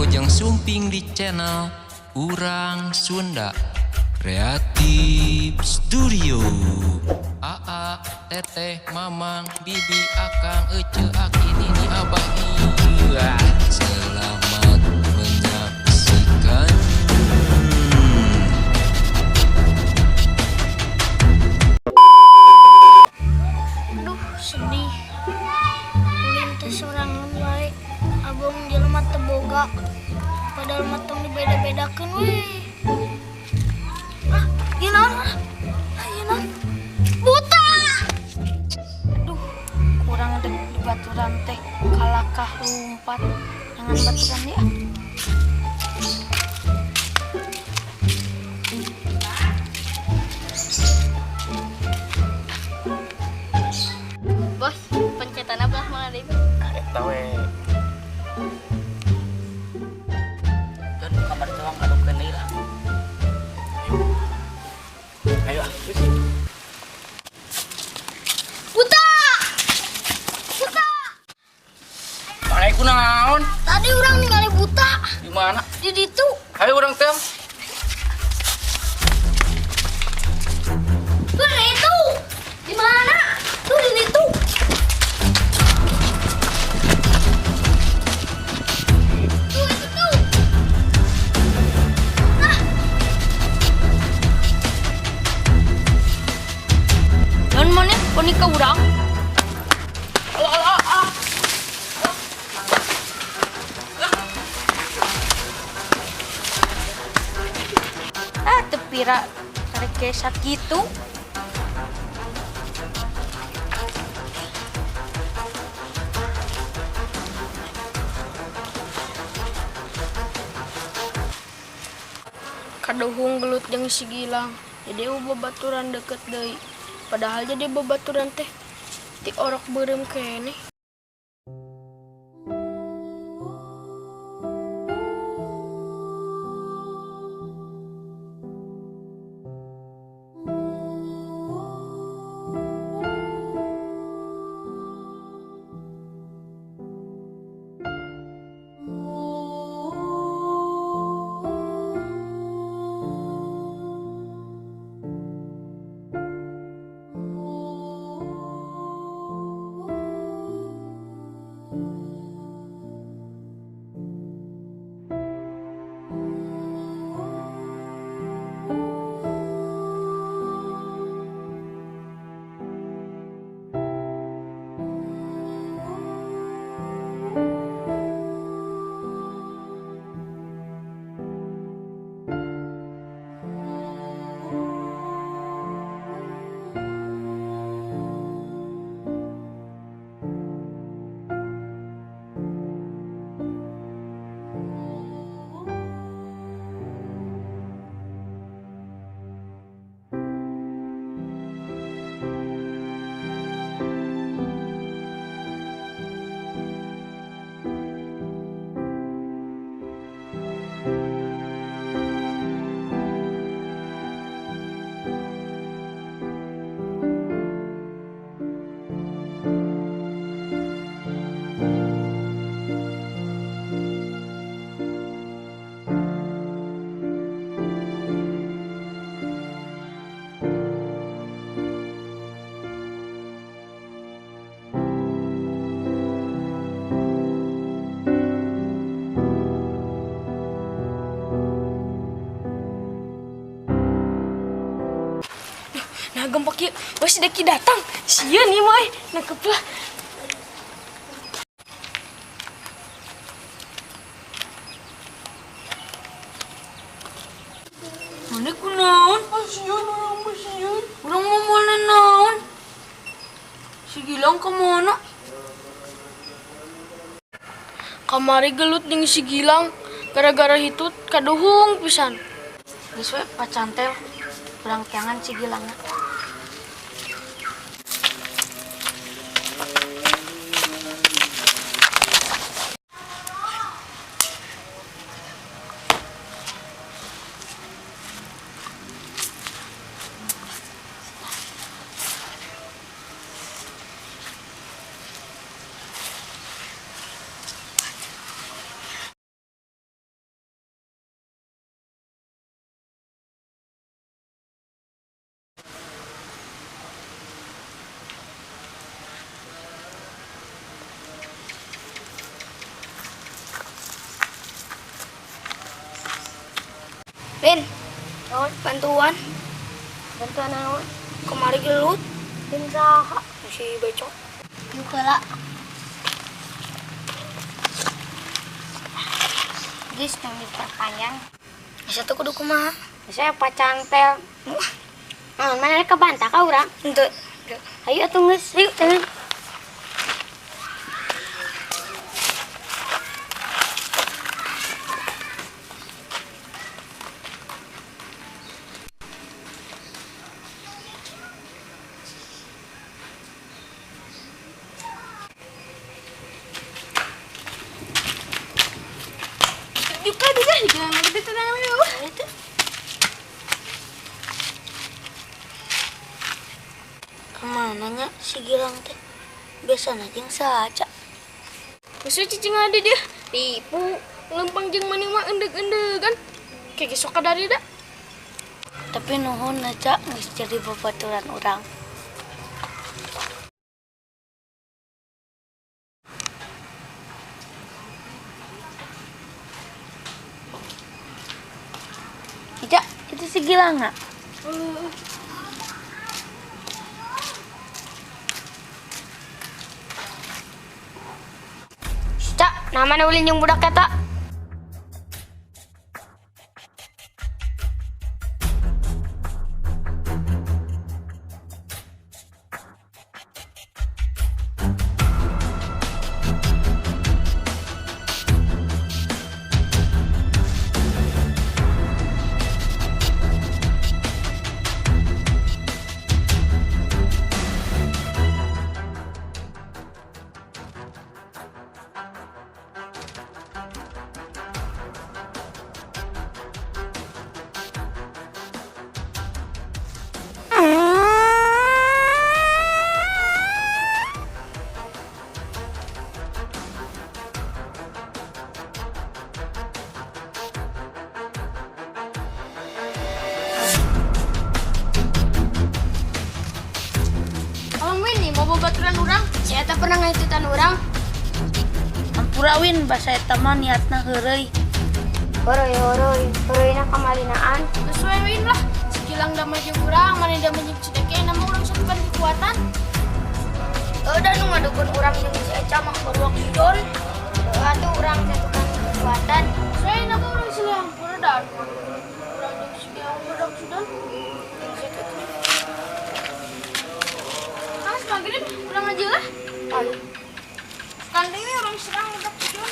Wilujeng sumping di channel Urang Sunda Kreatif Studio. Aa, Teteh, Mamang, Bibi, Akang, Ece, Aki, Nini, Abah, iya. Selamat menyaksikan. Aduh, sedih. Ulin teh sorangan wae. Abang jelema teu boga. Padahal mah tong dibeda-bedakeun we. Ah, ieu naon? Ah, ieu naon? Buta! Aduh, kurang dek di baturan teh kalakah lumpat. Jangan baturan ya. Bos, pencetan belah mana deui? Eta we. Kan kamar cowok ngadukeun deui lah. Ayo ah. Buta! Buta! Mana iku naon? Tadi urang ningali buta Di mana? Di ditu. Ayo urang teh. Tuh di ditu. Di mana? Tuh di ditu. Tuh itu tuh. Ah. Dan mana boneka urang? Alah alah ah. Ah, tepira karek ge sakitu. Kaduhung gelut jeung si Gilang, jadi euweuh babaturan deket deui. Padahal jadi babaturan teh ti orok beureum keneh. Nah, gempak ieu. Wah, si Deki datang. Sieun ieu mah euy. Nangkep lah. Mana kunaon? Sieun urang mah sieun. Urang mau mana naon? Si Gilang kemana? Kamari gelut jeung si Gilang gara-gara hitut, kaduhung pisan. Geus we pacantel. Urang teangan si Gilangna. Win, bantuan. Bantuan naon? Kemari gelut. Jeung saha? Si Becok. Yuk heula. Geus tong diperpanjang. Geus atuh kudu kumaha? Saya pacantel. Naon mana rek kabantah ka urang? Henteu. Ayo atuh geus, yuk tangan. Juga juga jangan gede tenang yuk. Kemana nya si Gilang teh? Biasana jeung saca. Geus cicing ada dia. Tipu lempang jeung maneh mah endeg-endegan. Kayak sok dari da. Tapi nuhun aja geus jadi babaturan urang. Ica, itu si Gilang nggak? Cak, namanya ulin jeung budak eta. Abang Win nih mau babaturan urang. Si eta pernah ngahitutan urang. Ampura Win, basa eta mah niatna heureuy. Horoy horoy, horoyna kamalinaan. Geus we Win lah. Si Gilang damai jeung urang, maneh damai jeung si Deke, nama urang satukan kekuatan. Udah nu ngadukun urang jeung si Eca mah baruak si Don. Atuh urang satukan kekuatan. Saya nama urang silang hampura da. Urang jeung si Gilang budak sudah. Mas maghrib urang aja lah. Ayo. Kandangnya orang serang budak sudah.